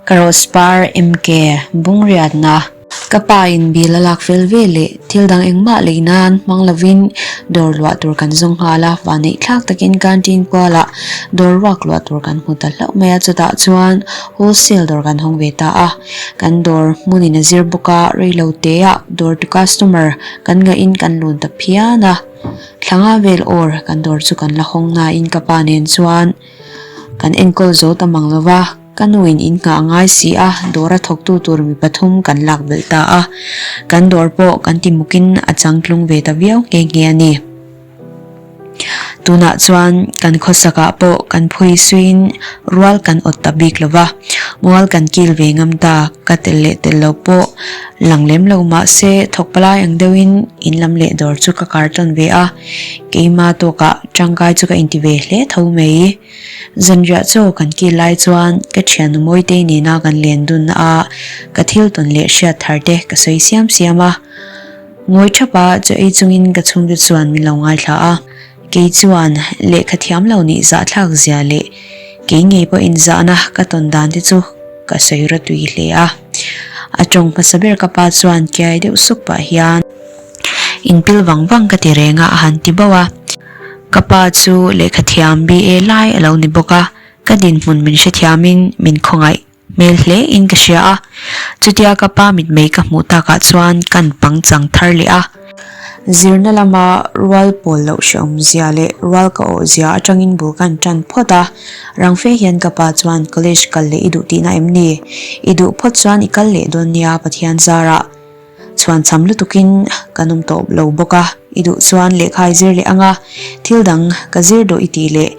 Ka rose par MK bungriatna. Ka pa in bill a lak fel ve leh thil dang engmah lei nan hmang lovin dawr luah tur kan zawng nghal a, vanneih thlak takin canteen kualah dawr ruak luah tur kan hmu ta hlauh mai a, chutah chuan wholesale dawr kan hawng ve ta a, kan dawr hmunin a zir bawk a, reilo teah dawr tu customer kan ngahin kan lun ta phian a, thlanga vel awr kan dawr chu kan la hawng nain ka pa nen chuan kan enkawl zo ta mang lova. Ka nuin in nghah a ngai si a, dawra thawktu tur mi pathum kan lak belh ta a. Kan dawr pawh kan ti mukin a changtlung ve ta viau nghe nghe a ni. Tunah chuan kan khawsakah pawh kan phui suiin rual kan awt ta bik lo va, mual kan kil ve ngam ta, ka tel leh tel lo pawh lang lem lo mah se thawk palai ang deuhin in lam leh dawr chu ka kar tawn ve a, keima tawkah tangkai chu ka inti ve hle tho mai. Zanriah chaw kan kil lai chuan ka thiannu Mawitei nena kan len dun a, ka thil tawn leh hriat thar te ka sawi siam siam a. Ngawi thap a, chaw ei chungin ka chhungte chuan min lo ngaithla a. Kei chuan lehkha thiam lo nih zahthlak zia leh kei ngei pawhin zahna ka tawn dan te chu ka sawi rawtui hle a. A tawng hmasa ber ka pa chuan kiai deuh suk pah hian inpil vang vang ka ti reng a, a han ti bauh a. Ka pa chu lehkhathiam BA lai a lo ni bawk a, ka dinhmun min hrethiamin min khawngaih hmel hle in ka hria a. Chutia ka pa mitmei ka hmuh takah chuan kan pangchang thar leh a. Zirna lama rual pawl loh hrehawmzia leh rual ka awhzia atangin bul kan tan phawt a, rang fe hian ka pa chuan college kal leh i duh tihna em ni? I duh phawt chuan i kal leh dawn nia Pathian zarah. Chhuancham lutukin kan awm tawp lo bawk a, i duh chuan lehkha i zir leh ang a, thil dang ka zir duh i tih leh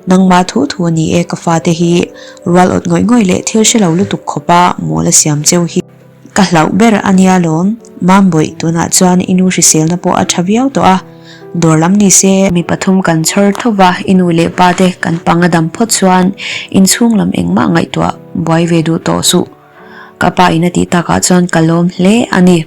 nangmah thu thu a ni e ka fate hi rual awt ngawih ngawih leh thil hre lo lutuk khawpa mawl a siam cheu hi ka hlauh ber a nia lawm, Mambawih tunah chuan i nu hriselna pawh a tha viau tawh a, dawr lam ni se mi pathum kan chhawr tho va, i nu leh pa te kan pang a dam phawt chuan inchhung lam engmah ngaihtuah buai ve duh tawh suh. Ka pa in a tih takah chuan ka lawm hle a ni.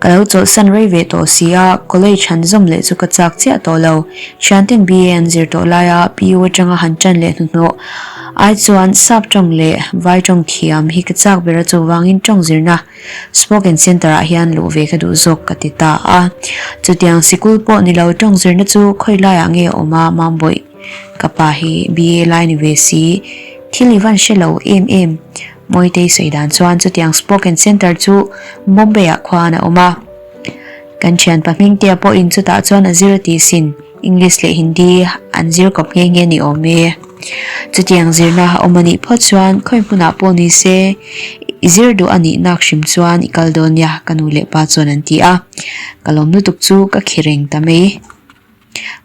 Ka lo chawlhsan rei ve tawh si a, college han zawm leh chu ka chak chiah tawh lo. Thianten BA an zir tawh laia PU atanga han tan leh hnuhnawh ai chuan sap tawng leh vai tawng thiam hi ka chak ber a chuvangin tawng zirna spoken center ah hian luh ve ka duh zawk ka ti ta a. Chutiang sikul pawh ni lo tawng zirna chu khawi laiah nge a awm a Mambawih? Ka pa hi BA lai ni ve si, thil i van hre lo em em. Mawitei sawi dan chuan chutiang spoken center chu Bombay ah khuan a awm a. Kan thianpa Hmingtea pawhin chutah chuan a zir a ti sin, English leh Hindi an zir kawp nghe nghe ni awm e. Chutiang zirna a awm a nih phawt chuan khawi hmunah pawh ni se, i zir duh a nih nak hrim chuan i kal dawn nia ka nu leh pa chuan an ti a. Ka lawm lutuk chu ka khi reng ta mai.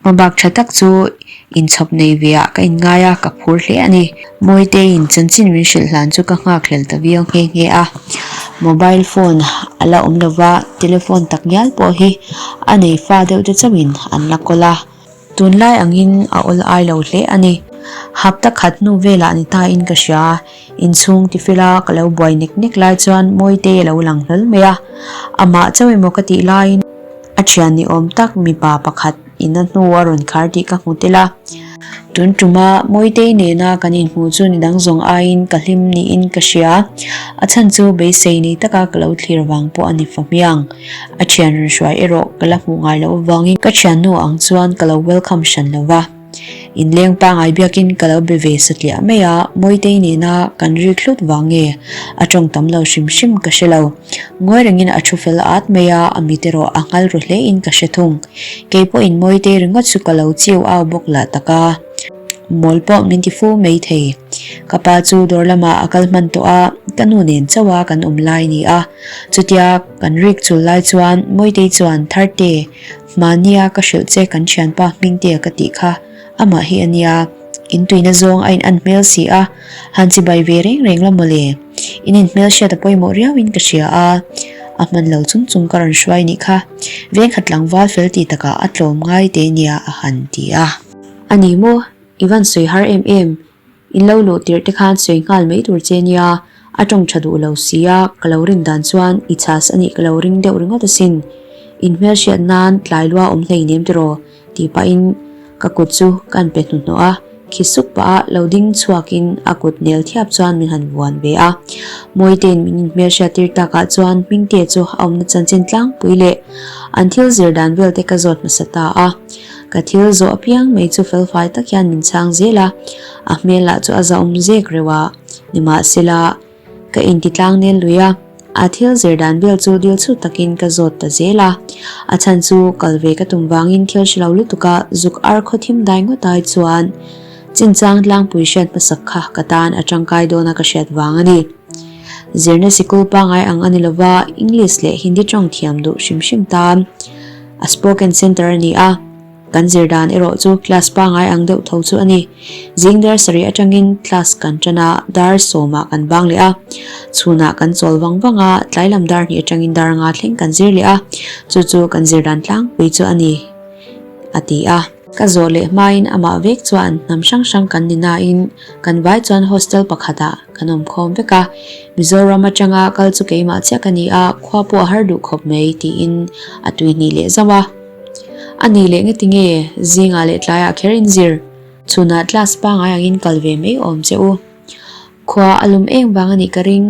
Hmabak tha tak chu inchhawp nei ve ah ka inngai a, ka phur hle a ni. Mawiteiin chanchin min hrilh hlan chu ka nghak hlel ta viau nghe nghe a. Mobile phone a la awm lova, telephone tak ngial pawh hi a nei fa deuh te chauhin an la kawl a. Tunlai angin a awl ai lo hle a ni. Hapta khat hnu velah ni ta in ka hria, inchhung tifila ka lo buai nek nek lai chuan Mawitei a lo lang hlawl mai a. Amah chauh emaw ka tih laiin. A thian ni awm tak mipa pakhat in a hnu a rawn khar tih ka hmu tel a. Tun tuma Mawitei nena kan inhmuh chu ni dang zawng aiin ka hlim niin ka hria. A chhan chu beisei nei taka ka lo thlir vang pawh a ni fa hmiang. A thian rawn hruai erawh ka la hmuh ngai loh avangin ka thiannu ang chuan ka lo welcome hran lo va. Inleng pangai biakin ka lo be ve satliah mai a, Mawitei nena kan rik hlut vang nge a tawng tam lo hrim hrim ka hre lo. Ngawi rengin a thu fel at mai a, a mit erawh a nghal ru hlein ka hre thung. Kei pawhin Mawitei ringawt chu ka lo chiu au bawk lah tak a, mawl pawh min ti fu mai thei. Ka pa chu dawr lamah a kal hman tawh a, ka nu nen chauh a kan awm lai ni a. Chutia kan rik chul lai chuan Mawitei chuan Tharte, Mahnia ka hrilh che kan thianpa Hmingtea ka tih kha amah hi a nia, in tuina zawng a in an hmel si a, han chibai ve reng reng la mawle. In in hmel hriat a pawimawh riauin ka hria a, a hman lo chung chung ka rawn hruai nih kha, vengkhat tlangval fel ti takah a tlawm ngai te nia a han ti a. A ni maw, i van sawi har em em, In lo luh tirh te khan sawi nghal mai tur che nia, a tawng tha duh lo sia, ka lo rin dan chuan i chhas a nih ka lo ring deuh ringawt asin. In hmelhriat nan tlai lua awm hlei nem tiraw? tih pahin ka kut chu ka an pe hnuhnawh a. Khi suk pah a lo ding chhuakin a kut nel thiap chuan min han vuan ve a. Mawitein min inhmelhriat tir takah chuan Hmingtea chu a awmna chanchin tlangpui leh an thil zir dan vel te ka zawt hmasa ta a. Ka thil zawh apiang mai chu felfai tak hian min chhang zel a, a hmel lah chu a zahawm zek reuh a, nimahsela, Ka inti tlang nel lui a, a thil zir dan vel chu dil chhut takin ka zawt ta zel a. A chhan chu kal ve ka tum vangin thil hre lo lutuk a zuk ar khaw thim dai ngawt ai chuan chinchang tlangpui hriat hmasak kha ka tan a tangkai dawn a ka hriat vang a ni. Zirna sikul pangai ang a ni lova English leh Hindi tawng thiam duh hrim hrim tan a spoken center a ni a. Kan zir dan erawh chu class pangai ang deuh tho chu a ni. Zing dar sarih atangin class kan tan a, dar sawmah kan bang leh a. Chhunah kan chawl vang vang a, tlai lam dar hnih atangin dar nga thleng kan zir leh a, chu chu kan zir dan tlangpui chu a ni, a ti a. Ka zawh leh hmain amah vek chuan hnam hrang hrang kan ni nain kan vai chuan hostel pakhatah kan awm khawm vek a. Mizoram atanga kal chu keimah chiah ka ni a, khua pawh a har duh khawp mai, tiin a tuihnih leh zauh a. A ni leh ngeti nge zingah leh tlaiah kher in zir? Chhunah class pangai angin kal ve mai awm che u. Khua a lum eng vang a nih ka ring.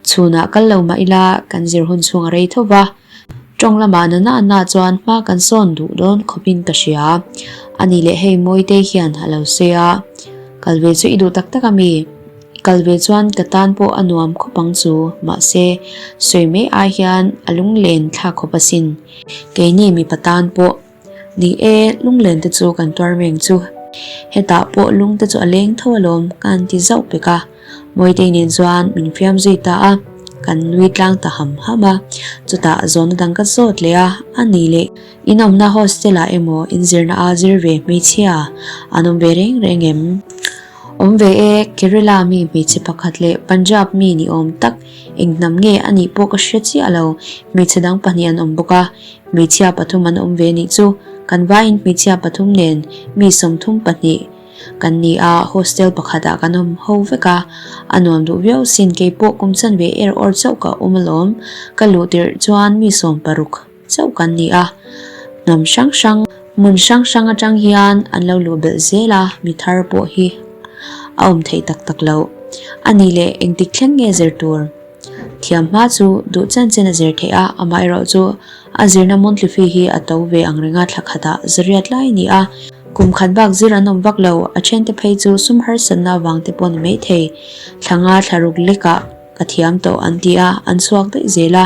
Chhunah kal lo mah ila kan zir hun chhung a rei tho va. Tawng lamah na na na chuan hma kan sawn duh dawn khawpin ka hria. A ni leh hei Mawitei hian a lo sawi a. Kal ve chu i duh tak tak a mi? I kal ve chuan ka tan pawh a nuam khawp ang chu, mahse sawi mai ai hian a lunglen thlak khawp asin. Keini mipa tan pawh ni e, lunglen te chu kan tuar reng chu. Hetah pawh lung te chu a leng tho alawm ka han ti zauh pek a. Mawitei nen chuan min fiam zui ta a, kan nui tlang ta ham ham a. Chutah zawhna dang ka zawt leh a, a ni leh in awmna hostel ah emaw inzirna a zir ve hmeichhia an awm ve reng reng em? Awm ve e, Kerala mi hmeichhe pakhat leh Punjab mi ni awm tak eng hnam nge a nih pawh ka hre chiah lo, hmeichhe dang pahnih an awm bawk a, hmeichhia pathum an awm ve nih chu, kan vaiin hmeichhia pathum nen mi 32 kan ni a, hostel pakhatah kan awm ho vek a, a nuam duh viau sin keipawh kum chanve er awr chauh ka awm alawm, ka luh tirh chuan mi 16. Chauh kan ni a, hnam hrang hrang, hmun hrang hrang atang hian an lo luh belh zel a, mi thar pawh hi a awm theih tak tak loh. A nih leh engtik thleng nge zir tur? Thiam hma chu duh chen chen a zir theih a, amaherawh chu a zirna monthly fee hi a to ve ang renga thla khatah zariat lai a ni a, kum khat bak zir an awm vak lo, a thente phei chu sum harsatna avang te pawh ni maithei, thla nga thla ruk lekah Ka thiam tawh an ti a, an chhuak daih zel a.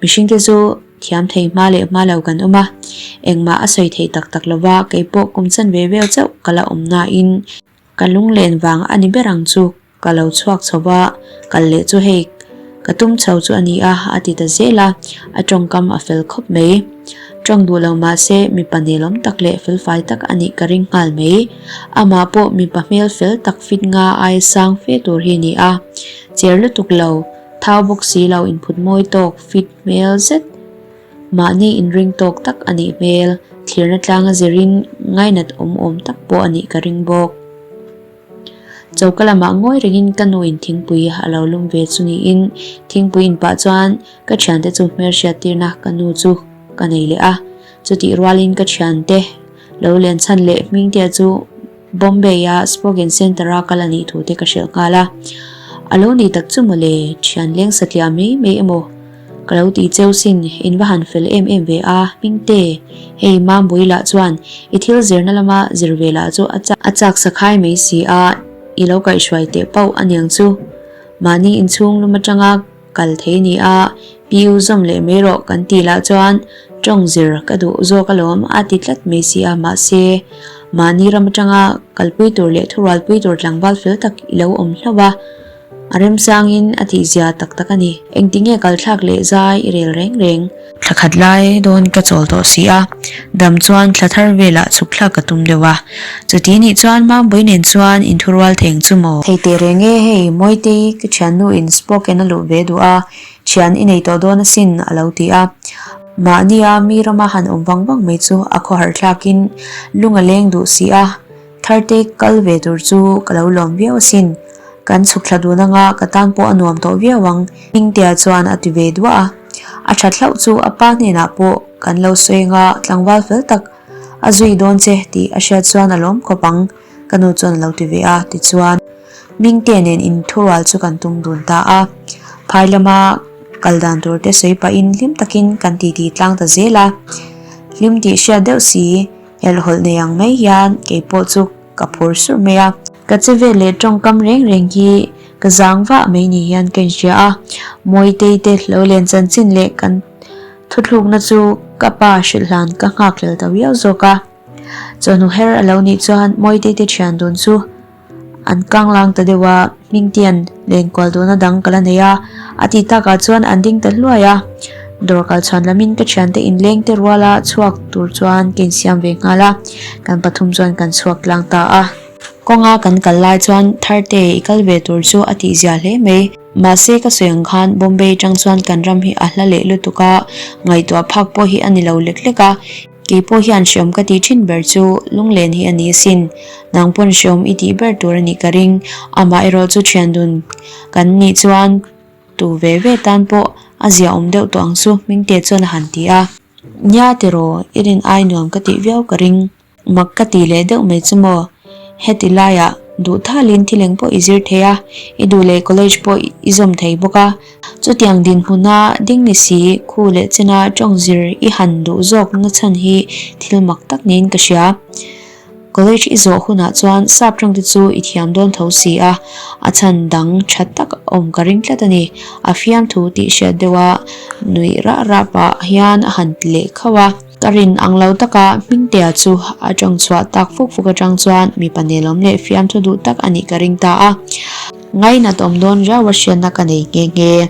Mihringte chu thiam thei hma leh hma lo kan awm a, engmah a sawi thei tak tak lova, keipawh kum chan ve vel chauh ka la awm nain ka lunglen vang a ni ber ang chu ka lo chhuak chho va, kal leh chu hei ka tum chho chu a ni a, a ti ta zel a, a tawngkam a fel khawp mai. Tawng duh lo mah se mipa nelawm tak leh felfai tak a nih ka ring nghal mai. Amah pawh mipa hmel fel tak fit nga aia sang fe tur hi a ni a. Cher lutuk lo, thau bawk si lo inphut mawi tawk fit hmel zet. Mahni inring tawk tak a nih hmel, thlirna tlanga zirin ngainat awm awm tak pawh a nih ka ring bawk. Choka lamah ngawi rengin ka nuin thingpui a lo lum ve chu niin thingpui inpah chuan Ka thiante chu hmelhriat tirna ka nu chu ka nei leh a, chutih rualin ka thiante lo len chhan leh Hmingtea chu Bombay-a Spoken Centre-a kal a nih thu te ka hrilh nghal a. A lo ni tak chu mawle, thian leng satliah mai mai emaw ka lo ti cheu sin, in va han fel em em ve a, Hmingte, hei Mambui lah chuan i thil zirna lama zir ve lah chu a chak sakhai mai si a, i lo kaihhruai teh pauh aniang chu. Mahni inchhung lum atanga Kal thei ni a, PU zawm leh mai rawh kan tih lah chuan tawng zir ka duh zawk alawm a ti tlat mai si a, mahse mahni ram atanga kalpui tur leh thurualpui tur tlangval fel tak i lo awm hlauh a, a remchangin a tihzia tak tak a ni. Engtinge kalthlak leh zai i rel reng reng? Thla khat lai dawn ka chawl tawh si a, dam chuan thla thar velah chhuk thlak ka tum deuh a. Chuti nih chuan Mambui nen chuan inthurual theng chu maw? Thei teh reng e, hei Mawitei ka thiannu in spoken a luh ve duh a, thian i nei tawh dawn asin a lo ti a. Mahnia mi rama han awm vang vang mai chu a khawhar thlakin lung a leng duh si a. Tharte kal ve tur chu ka lo lawm viau asin. Kan chhuk thla dun anga ka tan pawh a nuam tawh viau ang, Hmingtea chuan a ti ve duah a. A that hlauh chu a pa hnenah pawh kan lo sawi anga tlangval fel tak a zui dawn che tih a hriat chuan a lawm khawp ang. Ka nu chuan a lo ti ve a, tichuan Mingtea nen inthurual chu kan tum dun ta a. Phai lama kal dan tur te sawi pahin hlim takin kan titi tlang ta zel a. Hlim tih hriat deuh si, helhhawlh nei ang mai hian keipawh chu ka phur surh mai a. Ka che vel leh tawngkam reng reng hi ka zang vah mai ni hian ka inhria a. Mawitei te lo len chanchin leh kan thuthlukna chu ka pa hrilh hlan ka nghakhlel ta viau zawk a. Chawhnu her a lo nih chuan Mawitei te thian dun chu an kanglang ta deuh a, Hmingtian lenkual duhna dang ka la nei a, a tih takah chuan an ding ta hluai a. Dawr kal chhuan lamin ka thiante inleng te ruala chhuak tur chuan ka insiam ve nghal a, kan pathum chuan kan chhuak tlang ta a. Kawnga kan kal lai chuan Tharte i kal ve tur chu a tihzia hle mai. Mahse ka sawi ang khan Bombay tang chuan kan ram hi a hla leh lutuk a, ngaihtuah phak pawh hi a ni lo lek lek a. Kei pawh hian hreawm ka tih thin ber chu lunglen hi a ni asin. Nang pawn hreawm i tih ber tur a nih ka ring. Amah erawh chu thian dun kan nih chuan tu ve ve tan pawh a ziaawm deuh tawh ang chu Hmingte chuan a han ti a. Nia tiraw, i rin ai nuam ka tih viau ka ring. Mak ka ti leh deuh mai chu maw? Heti laiah duh thalin thil eng pawh i zir thei a, i duh leh college pawh i zawm thei bawk a. Chutiang dinhmuna ding ni si, khu leh chena tawng zir i han duh zawk na chhan hi thil mak tak niin ka hria. College i zawh hunah chuan sap tawng te chu i thiam dawn tho si a, a chhan dang tha tak awm ka ring tlat a ni. A fiamthu tih hriat deuha nuih rah rah pah hian a han ti leh khauh a. Ka rin ang lo taka Hmingtea chu a tawng chhuah tak fuk fuk atang chuan mipa nelawm leh fiamthu duh tak a nih ka ring ta a. Ngainat awm dawn riau a hriatna ka nei nghe nghe.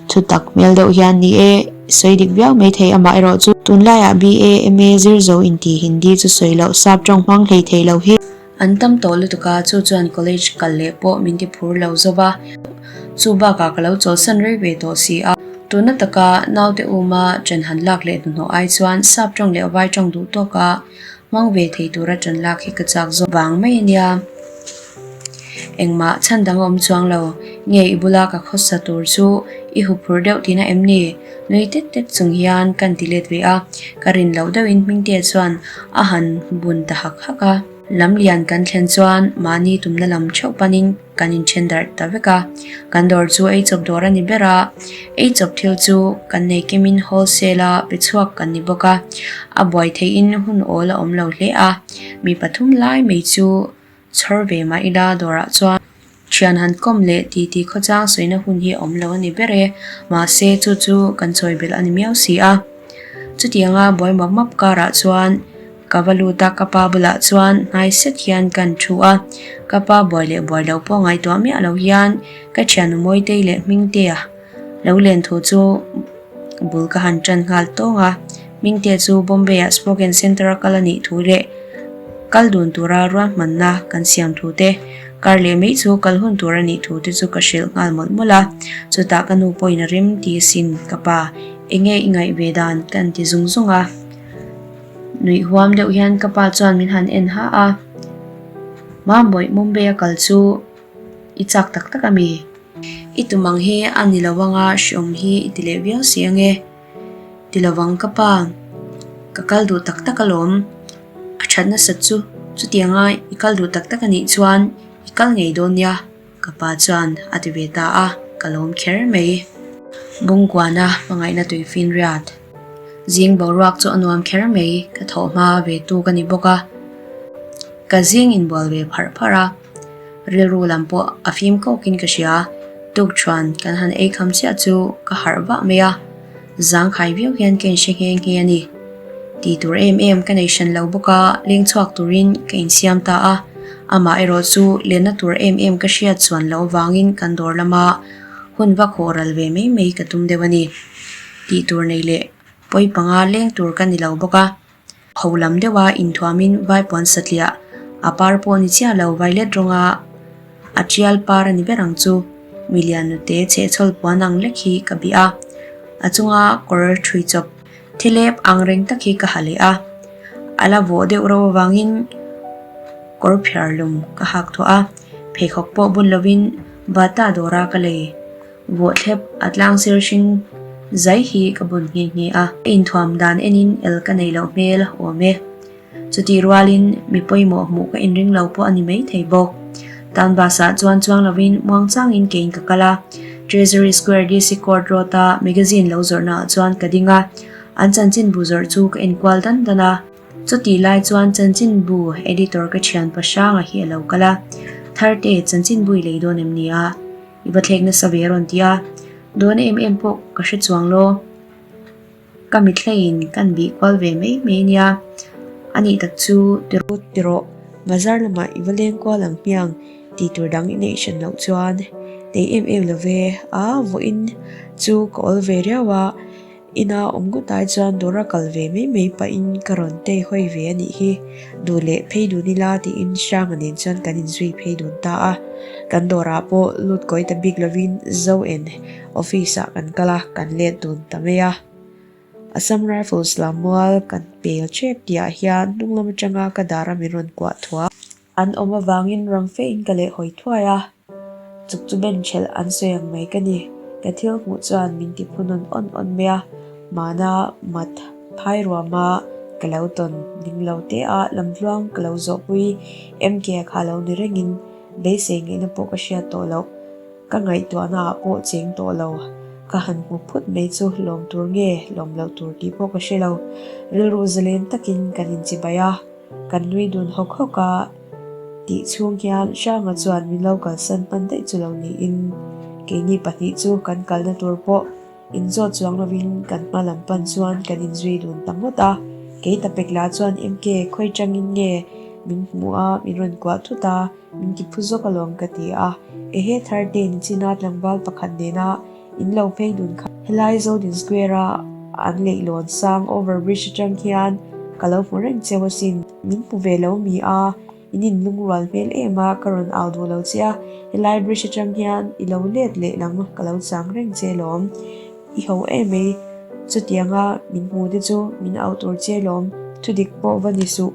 Thu tak hmel deuh hian ni e, sawi dik viau mai thei amah erawh chu tunlaiah BA, MA zir zo inti Hindi chu sawi loh sap tawng hmang hlei thei lo hi. An tam tawh lutuk a, chu chuan college kal leh pawh min ti phur lo zo va, chu bakah ka lo chawlhsan rei ve tawh si a. Tuna taka naute uma ṭan han lak leh hnuhnawh ai chuan sap ṭawng leh vai ṭawng duh tawka hmang ve thei tura ṭan lak hi ka chak zawk vang mai a nia. Engmah chhan dang a awm chuang lo, nge i bula ka khawsa tur chu i huphurh deuh tihna em ni? Nui tet tet chung hian kan ti let ve a, ka rin loh deuhin Hmingtea chuan a han bun ta hak hak a. Lam lian kan thlen chuan mahni tumna lam theuh panin kan inthen darh ta vek a. Kan dawr chu eichawp dawr a ni ber a, eichawp thil chu kan nei kimin wholesale a pe chhuak kan ni bawk a, a buai theihin hun awl a awm lo hle a, mi pathum lai mai chu Chhawr ve mah ila dawrah chuan thian han kawm leh ti ti khawchang sawina hun hi a awm lo a ni ber e, mahse chu chu kan chawi belh a ni miau si a. Chutianga buai map map karah chuan ka va lut a, ka pa bulah chuan hnai set hian kan thu a, ka pa buai leh buai lo pawh ngaihtuah miah lo hian ka thiannu Mawitei leh Hmingtea lo len thu chu bul ka han tan nghal tawng a. Hmingtea chu Bombay-ah Spoken Centre-a kal a nih thu leh kal dun tura ruahmanna kan siam thu te, kar leh mai chu kal hun tur a nih thu te chu ka hrilh nghal mawlh mawlh a. Chutah ka nu pawhin a rem ti asin, ka pa, enge i ngaih ve dan ka ti zung zung a. Nuih huam deuh hian ka pa chuan min han en ha a, Mamawih, Mumbai-a kal chu i chak tak tak a mi? I tum ang hi a ni lo anga hreawm hi i ti leh viau si ange. Ti lovang ka pa, ka kal duh tak tak alawm. A that nasat chu, chutianga i kal duh tak tak a nih chuan i kal ngei dawn nia, ka pa chuan a ti ve ta a, ka lawm kher mai. Bungkuana hmangaihna tuifin riat. Zing boruak chu a nuam kher mai, ka thawh hma ve tu ka ni bawk a, ka zing inbual ve pharh pharh a. Rilru lam pawh a fim kawkin ka hria. Tukṭhuan kan han ei kham chiah chu ka harh vah mai a, zangkhai viau hian ka inhre nghe nghe a ni. Tih tur em em ka nei hran lo bawk a, leng chhuak turin ka insiam ta a. Amah erawh chu lenna tur em em ka hriat chuan loh avangin kan dawr lama hun va khawh ral ve mai mai ka tum deuh a ni. Tih tur nei leh pawi panga leng tur ka ni lo bawk a. Ho lam deuha inthuamin vaipuan satliah a par pawh ni chiah lo violet rawnga a tial par a ni ber ang chu. Milian nute chhehchhawl puan ang lek hi ka bih a, a chunga kawr thui chawp thilep ang reng tak hi ka ha leh a, a la vawh deuh reuh avangin kawr phiar lum ka hak thawh a, pheikhawk pawh bun lovin bata dawra ka lei. Vawhthlep a tlang sir hring zai hi ka bun nghe nghe a. Ka inthuam dan enin el ka nei loh hmel awm e. Chutih rualin mi pawimawh hmuh ka inring lo pawh a ni maithei bawk. Town bus ah chuan chuang lovin muangchangin kein ka kal a. Treasury Square DC Court Road a magazine lo zawrhna ah chuan ka ding a. An chanchinbu zawrh chu ka enkual dan dan a. Chutih lai chuan chanchinbu editor ka thianpa Hranga hi a lo kal a. Tharte, chanchinbu i lei dawn em ni a? I va thlek nasa ve a rawn ti a. Dawn em em pawh ka hre chuang lo. Ka mithlei in kan bih kual ve mai mai nia. A nih tak chu ti rawh ti rawh, bazar lamah i va leng kual ang hmiang tih tur dang i neih hran loh chuan nei em em lo ve a, vawiin chu ka awl ve riau a, ina awm ngawt ai chuan dawra kal ve mai mai pahin ka rawn tei hawi ve a nih hi, duh leh phei dun ila tiin Hranga nen chuan kan inzui phei dun ta a, kan dawrah pawh lut kawi ta bik lovin Zo en Office ah kan kal a, kan let dun ta mai a. Assam Rifles lam mual kan pel tep tih ah hian hnung lam atanga ka dar a min rawn kuah thuah. An awm avangin rang fe in ka leh hawi thuai a, chuk chu ben thelh an sawi ang mai ka ni. Ka thil hmuh chuan min ti phu nawn awn awn mai a, mahna mat phai ruama ka lo tawn ning lo te a lamtluang ka lo zawhpui MK kha lo ni rengin beisei ngaihna pawh ka hriat tawh loh. Ka ngaihtuahna ah pawh cheng tawh lo. Ka han hmu phut mai chu lawm tur nge lawm loh tur tih pawh ka hre lo. Rilru zalen takin kan inchibai a, kan nui dun hawk hawk a tih chhung hian Hranga chuan min lo kalsan hman daih chu lo niin keini pahnih chu kan kalna tur pawh inzawt chuang lovin kan hma lam pan chuan kan inzui dun ta ngawt a. Kei ta pek lah chuan MK khawi tangin nge min hmu a min rawn kuah thut a. Min ti phu zawk alawm ka ti a, ehe Tharte nichina tlangval pakhat nena in lo phei dun kha helai Zodin Square a an leihlawn sang over bridge atang hian ka lo hmu reng cheu asin, min hmu ve lo mi a, in in lungrual hmel em a ka rawn au duh lo che a, helai bridge atang hian i lo let leh lam ka lo chang reng che alawm, i ho em mai, chutianga min hmu te chu min au tur che alawm, thudik pawh va ni suh.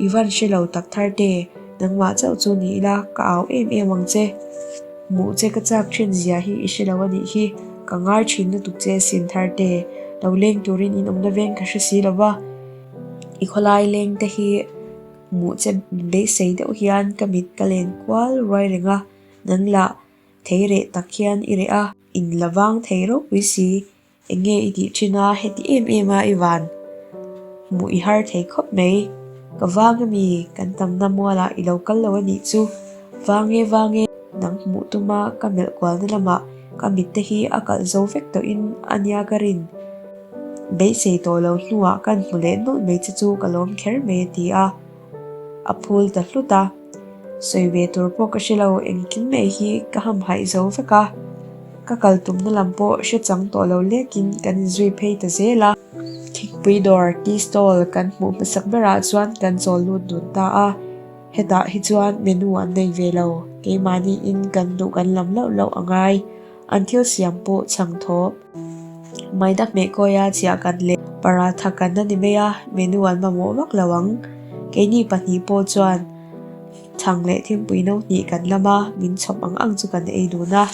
I van hre lo tak thar te, nangmah chauh chu ni ila ka au em em ang che. Hmuh che ka chak thin zia hi i hre lo a nih hi, ka ngai thin lutuk che sin thar te, lo leng turin in awmna veng ka hre si lo va. I khawlai leng te hi hmuh che beisei deuh hian ka mit ka len kual ruai reng a, nang lah thei reh tak hian i reh a, in la vang thei ropui si. Eng nge i tih thin a, heti em em a i van hmuh i har thei khawp mai. Ka vang ami kan tamna mualah i lo kal lo a nih chu. Vang e vang e, nang hmuh tuma ka melh kualna lamah ka mitte hi a kalh zo vek tawhin a nia ka rin. Beisei tawh lo hnuah kan hmu leh nawlh mai che chu ka lawm kher mai a ti a. A phul ta hlut a. Sawi ve tur pawh ka hre lo, engkim mai hi ka hamhaih zo vek a. Ka kal tumna lam pawh hre chang tawh lo lekin kan inzui phei ta zel a. Thingpui dawr, tea stall, kan hmuh hmasak berah chuan kan chawl lut dun ta a. Hetah hi chuan menu an nei ve lo, keimahniin kan duh kan lam loh loh a ngai. An thil siam pawh chhang thawp. Maida hmeh kawia chiah kan leh paratha kan a ni mai a, menu an mamawh vak lo ang. Keini pahnih pawh chuan chhang leh thingpui no hnih kan lam a, min chhawp ang ang chu kan ei dun a.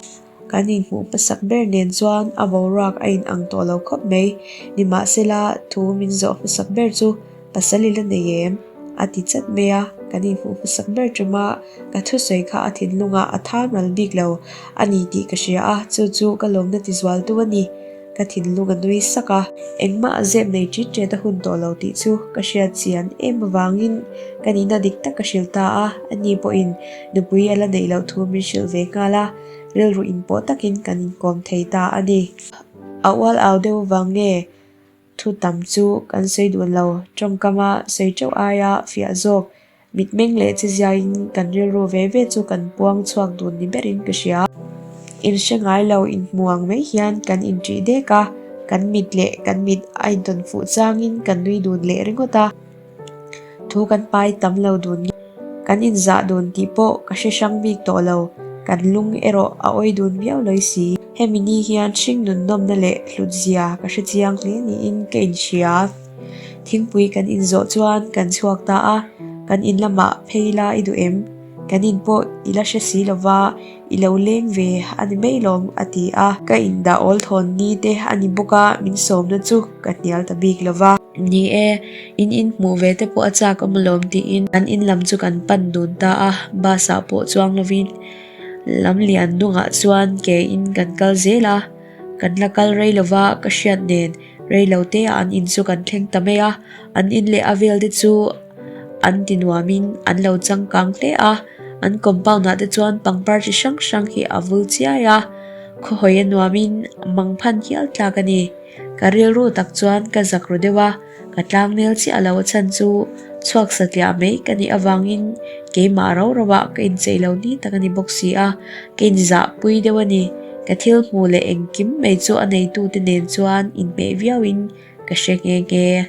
Kan inhmuh hmasak ber nen chuan a boruak a inang tawh lo khawp mai. Nimahsela, thu min zawh hmasak ber chu Pasal i la nei em? A ti chat mai a, kan inhmuh hmasak ber ṭuma ka thusawi kha a thinlungah a thar mal bik lo a ni tih ka hria a, chu chu ka lawmna tizualtu a ni. Ka thinlung a nui sak a, engmah a zep nei ṭit ṭet a hun tawh lo tih chu ka hriat chian em avangin ka nihna dik tak ka hrilh ta a, ani pawhin nupui a la neih loh thu min hrilh ve nghal a, rilru inpawh takin kan inkawm thei ta a ni. A ual au deuh vang nge? Thu tam chu kan sawi dun lo, tawngkama sawi teuh aia fiah zawk, mitmeng leh chiziain kan rilru ve ve chu kan puang chhuak dun ni berin ka hria. Inhre ngai lo inhmu ang mai hian kan inṭih dek a, kan mit leh kan mit a intawn fuh changin kan nui dun leh ringawt a. Thu kan pai tam lo dun nge kan inzah dun tih pawh ka hre hrang bik tawh lo, kan lung erawh a awi dun viau lawi si. Hemi ni hian hring nun nawmna leh hlut zia ka hre chiang hle niin ka inhria. Thingpui kan inzawh chuan kan chhuak ta a, kan in lamah phei la i duh em? Kan in pawh i la hre si lova i lo leng ve a ni mai lawm a ti a. Ka indah awl thawn ni te a ni bawk a, min sawmna chu ka hnial ta bik lova. Ni e, in in hmuh ve te pawh a chak awm alawm tiin kan in lam chu kan pan dun ta a, bus ah pawh chuang lovin lam lian dungah chuan ke in kan kal zel a, kan la kal rei lova ka hriat nen rei lo te ah an in chu kan thleng ta mai a, an in leh a vel te chu an ti nuamin an lo changkang hle a, an compound ah te chuan pangpar chi hrang hrang hi a vul chiai a, khawhawi a nuamin mangphan hial tlak a ni. Ka rilru tak chuan ka zak ru deuh a, ka tlangnel chiah lo a chhan chu chhuak satliah mai ka nih avangin keimah rau rau ah ka inchei lo ni tak a ni bawk si a, ka inzahpui deuh a ni. Ka thil hmuh leh engkim mai chu a neitute nen chuan inhmeh viauin ka hre nghe nghe.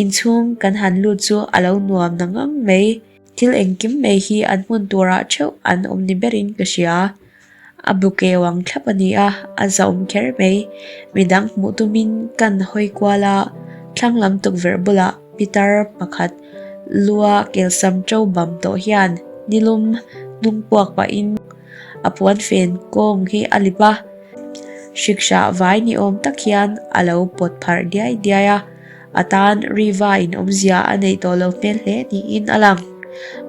Inchhung kan han lut chu a lo nuam na ngang mai. Thil engkim mai hi an hmun turah theuh an awm ni berin ka hria. A bu keu ang thlap a ni a, a zahawm kher mai. Midang hmuh tumin kan hawi kual a, thlang lam tukverh bulah pitar pakhat lua kelsam to bam tawh hian nilum hnung puak pahin a puan fen kawng hi a lip a, hriksah vai ni awm tak hian a lo pawt pharh diai diai a. A tan Riva in awmzia a neih tawh lo hmel hle niin a lang.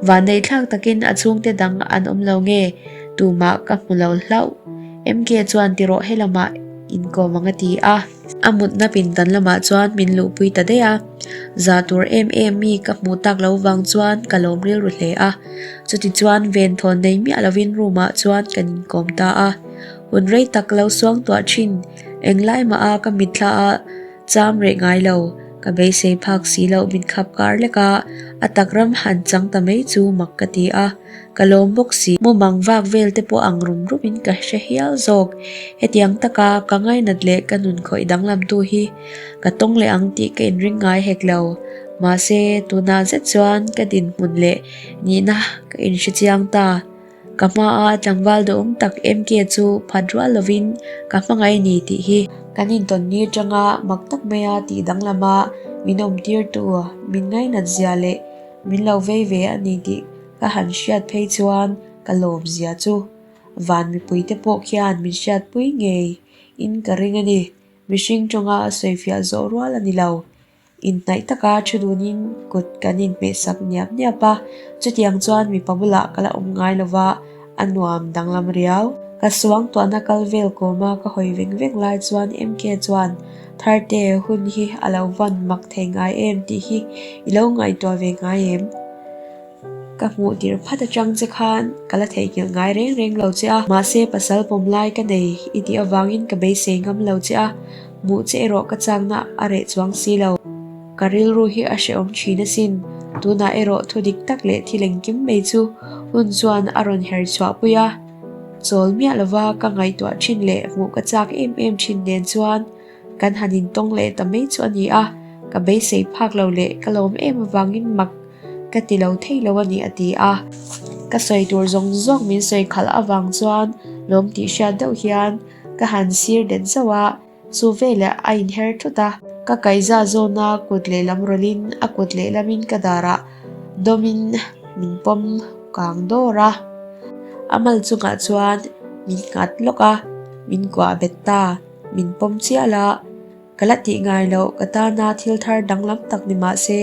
Vanneih thlak takin a chhungte dang an awm lo nge tumah ka hmu lo hlauh. MK chuan ti rawh helamah inkawm ang a ti a. A mutna pindan lamah chuan min luhpui ta daih a. Za tur em em mi ka hmuh tak lo vang chuan ka lawm rilru hle a. Chutichuan venthawn nei miah lovin room ah chuan kan inkawm ta a. Hun rei tak lo suangtuah thin englai mah a ka mitthla a. Cham reh ngai lo, ka beisei phak si loh min khap kar lek a, a tak ram han chang ta mai chu mak ka ti a, ka lawm bawk si. Mumang vak vel te pawh ang rum rum in ka hre hial zawk. Hetiang taka ka ngainat leh ka nun khawih danglam tu hi ka tawng leh ang tih ka inring ngai hek lo. Mahse, tunah zet chuan ka dinhmun leh nihna ka inhre chiang ta. Ka hmaa tlangval duhawm tak MK chu phat rual lovin ka hmangaih a ni tih hi. Kan intawn ni atanga mak tak maia tih danglama min awmtirtu min ngainat zia leh min lo vei ve a ni tih ka han hriat phei chuan ka lawm zia chu van mipuite pawh khian min hriatpui ngei in ka ring a ni. Mihring tawnga a sawifiah zawh rual a ni lo. Inhnaih taka thu dunin kut kan inhmehsak niap niap a, chutiang chuan mipa bulah ka la awm ngai lova, a nuam danglam riau. Ka suangtuahna kal vel kawma ka hawi veng veng lai chuan MK chuan, Tharte, hun hi a lo van mak thei ngai em tih hi i lo ngaihtuah ve ngai em? Ka hmuh tir phat atang che khan ka la theihnghilh ngai reng reng lo che a, mahse pasal pawm lai ka nei i tih avangin ka beisei ngam lo che a, hmuh che erawh ka chakna a reh chuang si lo. Ka rilru hi a hrehawm thin asin, tunah erawh thu dik tak leh thil engkim mai chu hun chuan a rawn her chhuah pui a, chawl miah lova ka ngaihtuah thin leh hmuh ka chak em em thin nen chuan Kan han intawng leh ta mai chu a ni a, ka beisei phak lo leh ka lawm em avangin mak ka ti lo thei lo a ni a ti a. Ka sawi tur zawng zawng min sawi khalh avang chuan lawm tih hriat deuh hian ka han sir det zauh a, chu veleh a inher thut a. Ka kaihza zawna kut lehlam rawlhin a kut lehlamin ka darah dawmin min pawm kang dawr a, a mal chungah chuan min nghat lawk a, min kuah bet ta. Min pawm chiah la, ka la tih ngai loh, ka tana thil thar danglam tak ni mah se,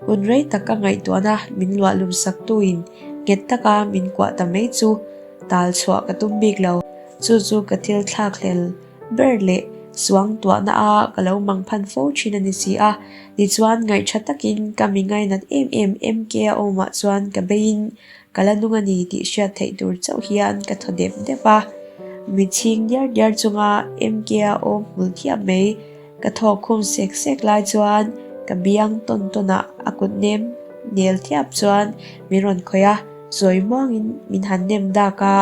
hun rei tak ka ngaihtuahna min luahlum sak tuin nghet taka min kuah ta mai chu tal chhuah ka tum bik lo. Chu chu ka thil thlak hlel ber leh suang tuahna a ka lo mang phan fo thin a ni si a, tichuan ngaihṭha takin ka mi ngainat em em MK-a awmah chuan ka beiin Ka la nung a ni tih hriat theih tur chauh hian ka thaw dep dep a, mi chhing diar diar chunga MK-a awm hmul thiam mai. Ka thawk khum sek sek lai chuan ka biang tawn tawnah a kut nem nel thiap chuan min rawn khawih a, zawi muangin min han nem dak a.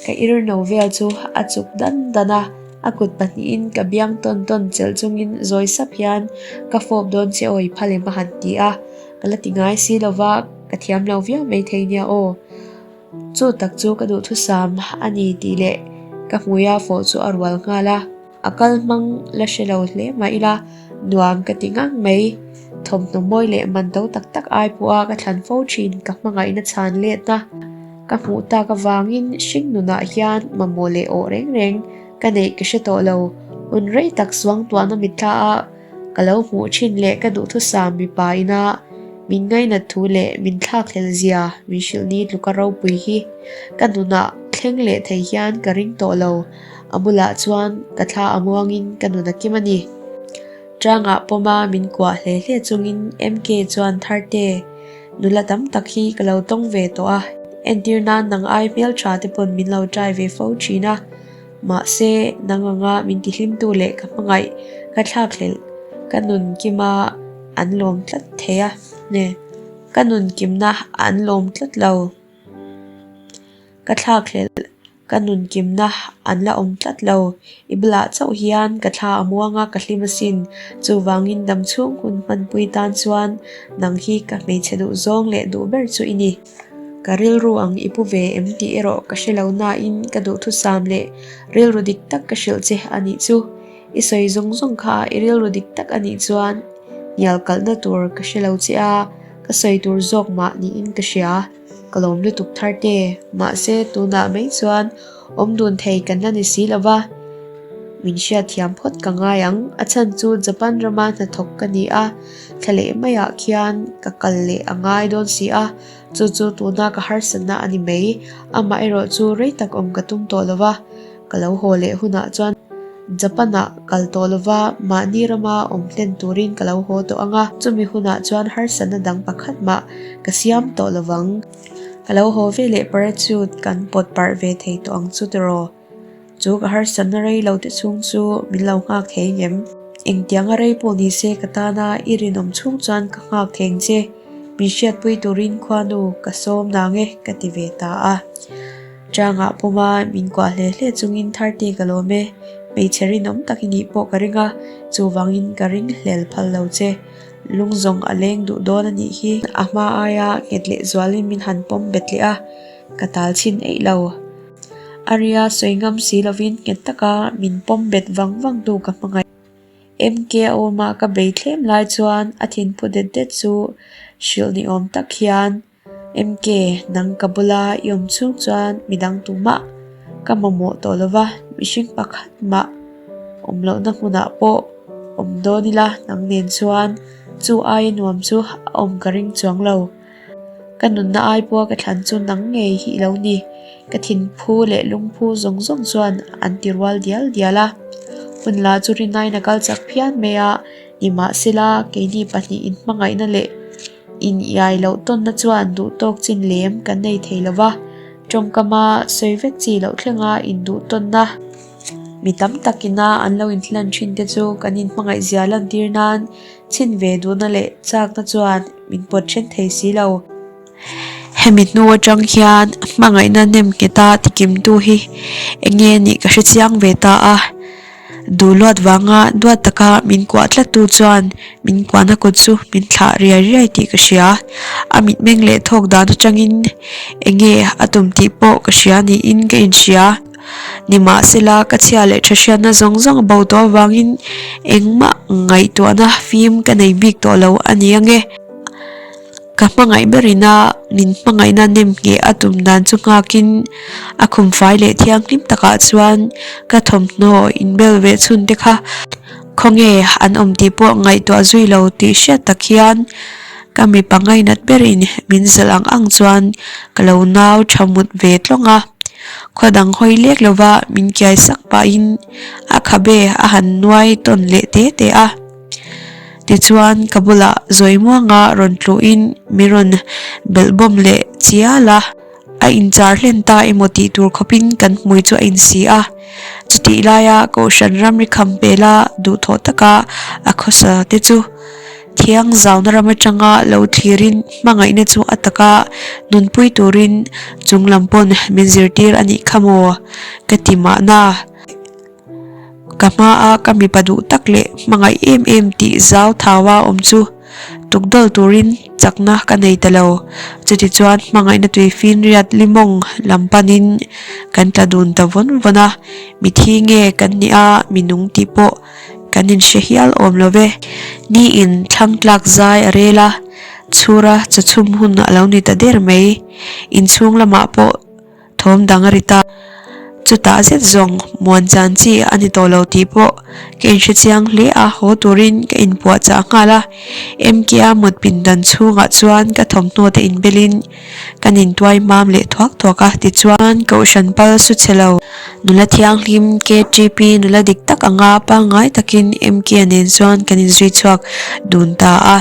Ka irno vel chu a chuk dan dan a, a kut pahnihin ka biang tawn tawn chelh chungin zawi sap hian ka fawp dawn che aw i phal em a han ti a, ka la ti ngai si lova. Ka thiam lo viau mai thei nia aw. Chu tak chu ka duhthusam a ni tih leh ka hmuia fawh chu a rual nghal a. A kal hmang la hre lo hle mah ila nuam ka ti ngang mai. Thawmhnaw mawi leh man to tak tak ai pawha ka thlan fo thin ka hmangaihna chhan letna ka hmuh tak avangin hring nunah hian mamawh leh awh reng reng ka neih ka hre tawh lo. Hun rei tak suangtuahna mitthla a. Ka lo hmuh thin leh ka duhthusam mipa ina min ngainat thu leh min thlakhlel zia min hrilh ni tluka ropui hi ka nunah thleng leh thei hian ka ring tawh lo. A bulah chuan ka thla a muangin ka nun a kim a ni. Ṭangah pawma min kuah hle hle chungin MK chuan Tharte, nula tam tak hi ka lo tawng ve tawh a, entir nan nang ai hmelṭha te pawn min lo ṭai ve fo ṭhin a. Mahse, nang anga min tihlimtu leh ka hmangaih ka thlakhlelh ka nun kima an lawm tlat thei a ni. Ka nun kimna an lawm tlat lo. Ka thlakhlelh ka nun kimna an la awm tlat lo. I bulah chauh hian ka thla a muang a, ka hlim asin. Chuvangin damchhung hun hmanpui tan chuan nang hi ka hmeichhe duh zawng leh duh ber chu i ni. Ka rilru ang i pu ve em tih erawh ka hre lo nain ka duhthusam leh rilru dik tak ka hrilh che a nih chu. I sawi zawng zawng kha i rilru dik tak a nih chuan hnial kalhna tur ka hre lo che a, ka sawi tur zawk mah niin ka hria. Ka lawm lutuk thar te, mahse tunah mai chuan awm dun thei kan la ni si lo va, min hriatthiam phawt ka ngai ang. A chhan chu Japan rama hnathawk ka ni a, thla leh maiah khian ka kal leh a ngai dawn si a, chu chu tuna ka harsatna a ni mai. Amah erawh chu rei tak awm ka tum tawh lo va, ka lo haw leh hunah chuan Japan-ah kal tawh lo va, mahni rama awm hlen turin ka lo haw tawh ang a, chumi hunah chuan harsatna dang pakhat mah ka siam tawh lo vang. Ka lo haw ve leh parachute kan pawt parh ve thei tawh ang chu tiraw? Chu ka harsatna rei lo te chhung chu min lo nghak thei ngem? Engtianga rei pawh ni se ka tana i rinawm chhung chuan ka nghak theng che, min hriatpui turin khuanu ka sawm nang e ka ti ve ta a. Changah pawma min kuah hle hle chungin Tharte ka lawm e, hmeichhe rinawm tak i nih pawh ka ring a, chuvangin ka ring hlel phal lo che. Lung zawng a leng duh dawn a nih hi. A hma aia nghet leh zualin min han pawm bet leh a, ka tal chhin eih lo. A ria sawi ngam si lovin nghet taka min pawm bet vang vang tu ka hmangaih. MK a awma ka bei thlem lai chuan a thinphu det det chu hrilh ni awm tak hian MK nang ka bula i awm chhung chuan midang tumah ka mamawh tawh lova mihring pakhat mah awm lohna hmunah pawh awm dawn ila nang nen chuan chu aia nuam chu a awm ka ring chuang lo. Ka nunna ai pawha ka thlan chu nang ngei hi i lo ni. Ka thinphu leh lungphu zawng zawng chuan an ti rual dial dial a. Hun la chu rinaiin a kal chak phian mai a, nimahsela keini pahnihin inhmangaihna leh iniai loh tawnna chuan duhtawk chin lem kan nei thei lo va, tawngkama sawi vek chi loh thlenga induh tawnna mi tam takina an lo inhlan thin te chu kan inhmangaih zia lantir nan Chhin ve duhna leh chakna chuan min pawt then thei si lo. Hemi hnu atang hian hmangaihna nem ngheta tikimtu hi eng nge nih ka hre chiang ve ta a. Duhluat vanga duat taka min kuah tlattu chuan min kuahna kut chu min thlah riai riai tih ka hria. A mitmeng leh thawk dan atangin eng nge a tum tih pawh ka hria niin ka inhria. Nimahsela, ka chhia leh tha hriatna zawng zawng a bo tawh avangin engmah ngaihtuahna fim ka nei bik tawh lo a ni ange. Ka hmangaih berin a min hmangaihna nem ngheh a tum dan chu nghakin a khumfai leh thianghlim takah chuan ka thawmhnaw inbel ve chhun te kha khawnge an awm tih pawh ngaihtuah zui lo tih hriat tak hian ka mipa ngainat berin min zalh ang ang chuan ka lo nau tha mut ve tlawng a. Khaw dang hawi lek lova min kiai sak pahin a khabe a han nuai tawn leh te te a. Tichuan ka bulah zawi muanga rawn tluhin min rawn belh bawm leh chial a. A inchar hlen ta emaw tih tur khawpin kan hmui chu a insi a. Chutih laia Kohhran ramri kham pela duhthawh taka a khawsa te chu Thiang zauna ram atanga lo thlirin hmangaihna chu a taka nunpui turin chung lam pawn min zirtir a nih kha maw? Ka ti mahna. Ka hmaa ka mipa duh tak leh hmangaih em em tih zau thaua awm chu tukdawl turin chakna ka nei ta lo. Chutichuan hmangaihna tuifinriat limawng lam panin kan tla dun ta vawn vawn a, mithi nge kan nih a minung tih pawh Kan inhre hial awm lo ve. Niin thlang tlak zai a rel a, chhura chawchhum hun a lo ni ta der mai. Inchhung lamah pawh thawm dang a ri ta. Chutah zet zawng muan chan chi a ni tawh lo tih pawh ka inhre chiang hle a, haw turin ka inpuahchah nghal a. MK-a mut pindan chhungah chuan ka thawmhnaw te inbelin kan intuai mam leh thuak thuak a, tichuan Kohhran pal su chhe lo. Nula thianghlim KTP nula dik tak anga pangngai takin MK-a nen chuan kan inzui chhuak dun ta a.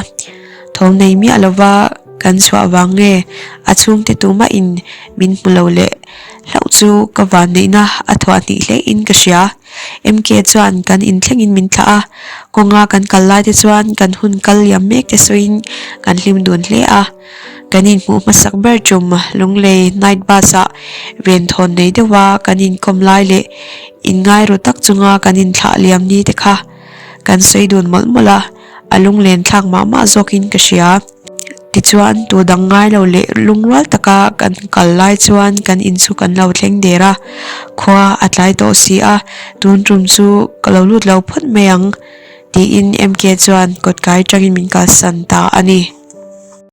Thawm nei miah lova kan chhuah vang nge a chhungte tumahin min hmu lo leh hlauh chu ka vanneihna a thuah hnih hle in ka hria. MK chuan kan inthlengin min thlah a, kawnga kan kal lai te chuan kan hun kal liam mek te sawiin kan hlim dun hle a. Kan inhmuh hmasak ber tum Lunglei night bus ah venthawn nei deuha kan inkawm lai leh inngai ru tak chunga kan inthlah liam ni te kha kan sawi dun mawlh mawlh a, a lunglen thlak mah mah zawkin ka hria. Tichuan, tu dang ngai lo leh lungrual taka kan kal lai chuan kan in chu kan lo thleng der a, khua a tlai tawh si a, tun tum chu ka lo lut lo phawt mai ang, tiin MK chuan kawtkai tangin min kalsan ta a ni.